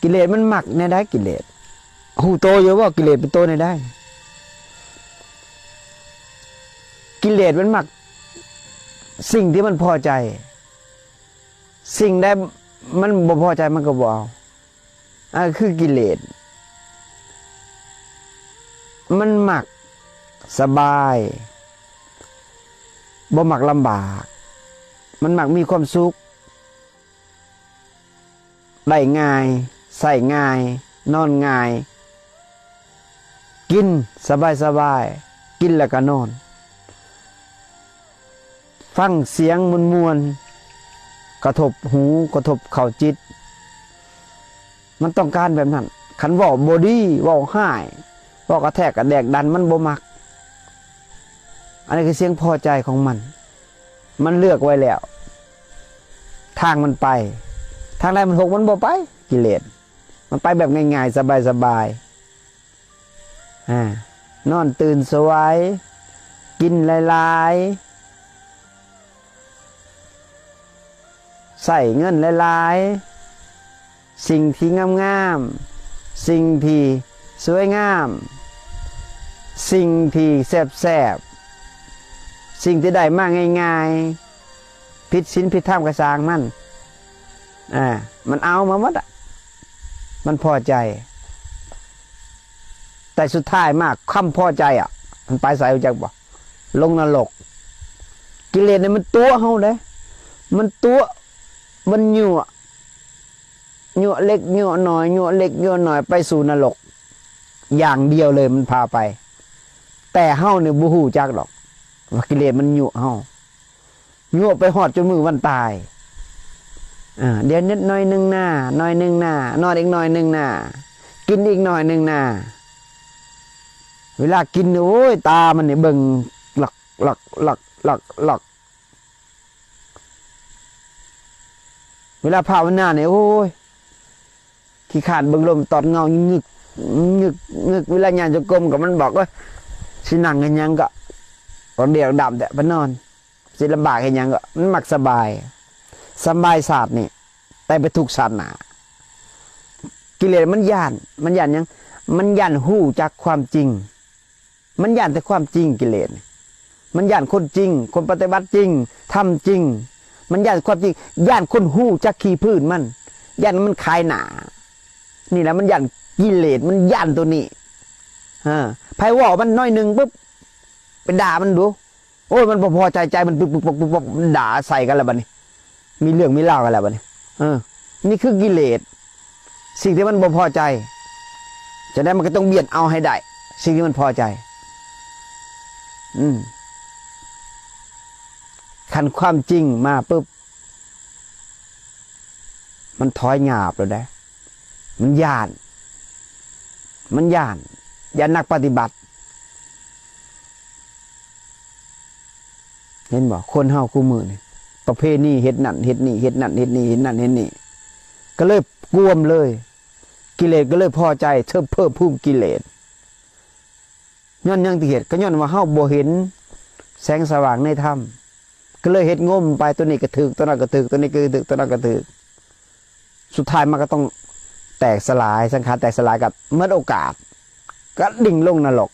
ກິເລດມັນມັກແນວໃດ? ກິເລດ ຮູ້ໂຕຢູ່ບໍ່? ກິເລດເປັນໂຕແນວໃດ? ກິເລດມັນມັກສິ່ງທີ່ມັນພໍໃຈ, ສິ່ງໃດມັນບໍ່ພໍໃຈມັນກໍບໍ່ເອົາ. ອັນນັ້ນຄືກິເລດ. ມັນມັກສະບາຍ, ບໍ່ມັກລຳບາກ, ມັນມັກມີຄວາມສຸກ, ໄດ້ງ່າຍ, ໃຊ້ງ່າຍ, ນອນງ່າຍ, ກິນສະບາຍໆ, ກິນແລ້ວກໍນອນ. ຟັງສຽງມ່ວນໆ ກະທົບຫູ ກະທົບເຂົ້າຈິດ, ມັນຕ້ອງການແບບນັ້ນ. ຄັນເວົ້າບໍ່ດີ, ເວົ້າຮ້າຍ, ເວົ້າກະແທກກະແດກດັນ, ມັນບໍ່ມັກ. ອັນນີ້ຄືສຽງພໍໃຈຂອງມັນ, ມັນເລືອກໄວ້ແລ້ວ ທາງມັນໄປ. ທາງໃດມັນຫົກ ມັນບໍ່ໄປ. ກິເລດມັນໄປແບບງ່າຍໆ ສະບາຍໆ. ອາ ນອນຕື່ນສວາຍ, ກິນຫຼາຍໆ, ໃຊ້ເງິນຫຼາຍໆ, ສິ່ງທີ່ງາມໆ, ສິ່ງທີ່ສວຍງາມ, ສິ່ງທີ່ແຊບໆ, ສິ່ງທີ່ໄດ້ມາງ່າຍໆ, ຜິດສິນຜິດທຳກໍຊ່າງມັນ. ອາ ມັນເອົາມາໝົດອະ, ມັນພໍໃຈ. ແຕ່ສຸດທ້າຍມາ ຄຳພໍໃຈອະ ມັນໄປໃສຮູ້ຈັກບໍ່? ລົງນະລົກ. ກິເລດນີ້ມັນຕົວະເຮົາເດ້, ມັນຕົວະ, ມັນຍົວະ, ຍົວະເລັກຍົວະນ້ອຍ, ຍົວະເລັກຍົວະນ້ອຍໄປສູ່ນະລົກຢ່າງດຽວເລີຍ, ມັນພາໄປ. ແຕ່ເຮົານີ້ບໍ່ຮູ້ຈັກດອກວ່າກິເລດມັນຍຸເຮົາ. ຍົວະໄປຮອດຈົນມື້ວັນຕາຍ. ອາ ດຽວນິດໜ້ອຍໜຶ່ງນາ, ໜ້ອຍໜຶ່ງນາ, ນອນອີກໜ້ອຍໜຶ່ງນາ, ກິນອີກໜ້ອຍໜຶ່ງນາ. ເວລາກິນນີ້ ໂອ້ຍ ຕາມັນນີ້ເບິ່ງລັກໆໆໆ. ເວລາພາວະນານີ້ ໂອ້ຍ ຂີ້ຄ້ານເບິ່ງລົມຕອດເງົາງຶກງຶກງຶກ. ເວລາຍ່າງຈົງກົມກໍມັນບອກ ໂອ້ຍ ຊິນັ່ງເຮັດຫຍັງກໍ ກໍດຽວດຳແທ້ ໄປນອນ. ຊິລຳບາກເຮັດຫຍັງກໍ ມັນມັກສະບາຍ. ສະບາຍຊາດນີ້ ແຕ່ໄປທຸກຊາດໜ້າ. ກິເລດມັນຢ້ານ. ມັນຢ້ານຫຍັງ? ມັນຢ້ານຮູ້ຈັກຄວາມຈິງ. ມັນຢ້ານແຕ່ຄວາມຈິງ ກິເລດ. ມັນຢ້ານຄົນຈິງ, ຄົນປະຕິບັດຈິງ, ທຳຈິງ. ມັນຢ້ານຄວາມຈິງ, ຢ້ານຄົນຮູ້ຈັກຂີ້ພື້ນມັນ, ຢ້ານມັນຂາຍໜ້າ. ນີ້ແຫຼະມັນຢ້ານກິເລດ, ມັນຢ້ານໂຕນີ້. ເອີ ໃຜເວົ້າມັນໜ້ອຍໜຶ່ງປຶບ ໄປດ່າມັນດູ. ໂອ້ຍ ມັນບໍ່ພໍໃຈ, ໃຈມັນປຶບໆໆໆ ດ່າໃສ່ກັນແລ້ວບັດນີ້. ມີເລື່ອງມີລາວກັນແລ້ວບັດນີ້. ເອີ ນີ້ຄືກິເລດ, ສິ່ງທີ່ມັນບໍ່ພໍໃຈ. ຈະໄດ້ມັນກໍຕ້ອງບຽນເອົາໃຫ້ໄດ້ ສິ່ງທີ່ມັນພໍໃຈ. ອືມ ຄັນຄວາມຈິງມາປຶບ ມັນຖອຍຫຍາບແລ້ວເດ້. ມັນຢ້ານ, ມັນຢ້ານ, ຢ້ານນັກປະຕິບັດ. ເຫັນບໍ່? ຄົນເຮົາຄູ່ມື້ນີ້ ປະເພນີເຮັດນັ້ນເຮັດນີ້ ເຮັດນັ້ນເຮັດນີ້ ເຮັດນັ້ນເຮັດນີ້ ກໍເລີຍກວມເລີຍ. ກິເລດກໍເລີຍພໍໃຈ, ເພີ່ມພູມກິເລດ. ຍ້ອນຫຍັງຈຶ່ງເຮັດ? ກໍຍ້ອນວ່າເຮົາບໍ່ເຫັນແສງສະຫວ່າງໃນທຳ, ກໍເລີຍເຮັດງົມໄປ, ໂຕນີ້ກໍຖືກ, ໂຕນັ້ນກໍຖືກ, ໂຕນີ້ກໍຖືກ, ໂຕນັ້ນກໍຖືກ. ສຸດທ້າຍມັນກໍຕ້ອງແຕກສະຫຼາຍ, ສັງຂານແຕກສະຫຼາຍ, ກໍໝົດໂອກາດ, ກະດິ້ງລົງນະລົກ.